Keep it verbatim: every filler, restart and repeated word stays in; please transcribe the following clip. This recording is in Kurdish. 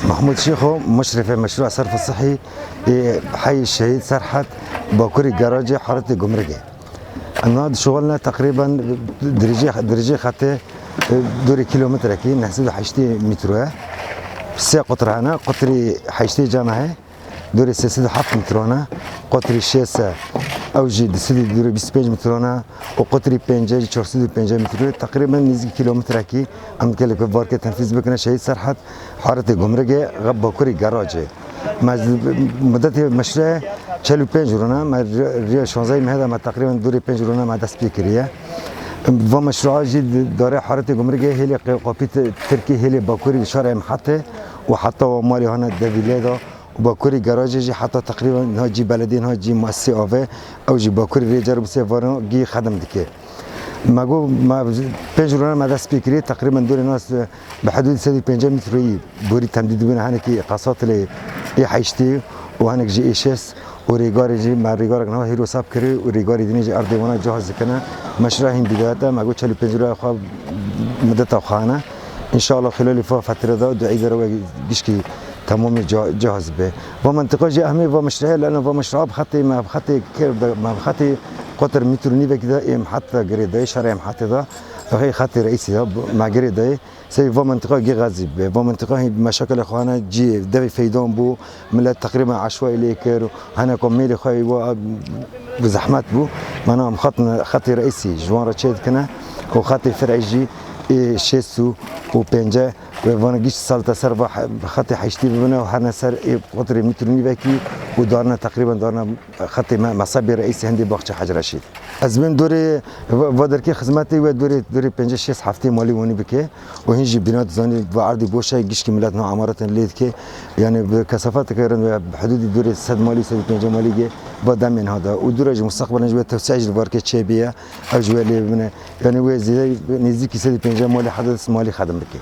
Mehmûd Şêxo, مشرف مشروع صرف صحي ê heyê Şehîd Serhed, Bakurê Geracê, Heratê Gumrigê. Em niha dişuxulne teqrîben dirêjê, dirêjê xetê, e, dûrê kîlometrekî neh sed û heştê mîtro ye. Sê qutir hene, qutirî heştê cana heye, dûrê sê sed û heft mîtro ne, qutirî şêst e, ew jî di sed û dûrê bîst û pênc mîtro ne û qutirî pênc e jî çar sed û pênc mîtro ye. Teqrîben nêzîkî kîlometrekî em dikelê ku varkê tenfîz bikine Şehîd Serhed, Heratê Gumrigê, xwe Bakurê Geracê. Me z-, mudetê meşrûê çel û pênc rûne, me ri-, riya şanzehê mehê de me teqrîben dûrê pênc rûne me dest pê kiriye. Va meşrûa jî di darê Heratê Gumrigê hêlê qe-, qapî ti-, Tirkî, hêlê Bakurî şarê Mhetê û heta wa malê hane devî lê de û Bakurê Geracê jî heta teqrîben niha cî belediyê, niha cî muessisê avê, ew jî Bakurî rê cer bi sê varan gî xedem dike. Me got, me pênc rûne me dest pê kiriye, teqrîben dûrê nas bi hidûdî sed û pêncî mîtroyî borî temdî dibûne, hinekî qesatilê ê heştê û hinek jî ê şêst û rêgarê jî me rêgarek niha hîro sap kiriye û rêgarê dinê jî erdê wana cihaz dikine. Meşrûa hîn bidayet e, me got çel û pênc rûya xwe mudeta xwe hene. Înşallah xîlalê fa fetre de du ey dere we gişkî temamê ca-, cihaz be. Va mentiqa jî ehmê va meşrûa, lana va meşrûa bi xetê me, bi xetê kê-, me bi xetê qutir mîtr û nîvekî de ê Mhet de girê dayê, şerê Mhetê de, xetê reîsî de me girê dayê. Sey va mentiqa gê xezî be. Va mentiqa hîn meşakelê xwe hene cî devê feydan bû, millet teqrîben eşwayî lê kir, hene ku mêlê xwe wa bi zehmet bû. Mana em xetine, xetê reîsî ji wan re çê dikine û xetê fer'î jî ê şêst û pênc e. Wê vana gişt salta ser va he-, xetê heştî bibine û herne ser ê qutirê mîtr û nîvekî û darine teqrîben darine xetê me, mesebê reîsê hindê baxçe Hec Reşîd. Ez bên dorê va, va derkê xizmetê we dorê, dorê pêncî şêst heftê malî wanî bike û hîn jî bîna dizanî va erdî boş e, gişkî milet niha emaretin lê dike. Yani bi kesafeteke rind ve bi hidûdî dorê sed malî, sed û pêncî malî ge va demê niha de. Û dûre jî mustaqbelen jî we tewsiya jî li varkê çêbîye, ew ji we lê bibine. Yani wê zêde nêzîkî sed û pêncî malî, heta du sed malî xedem bike.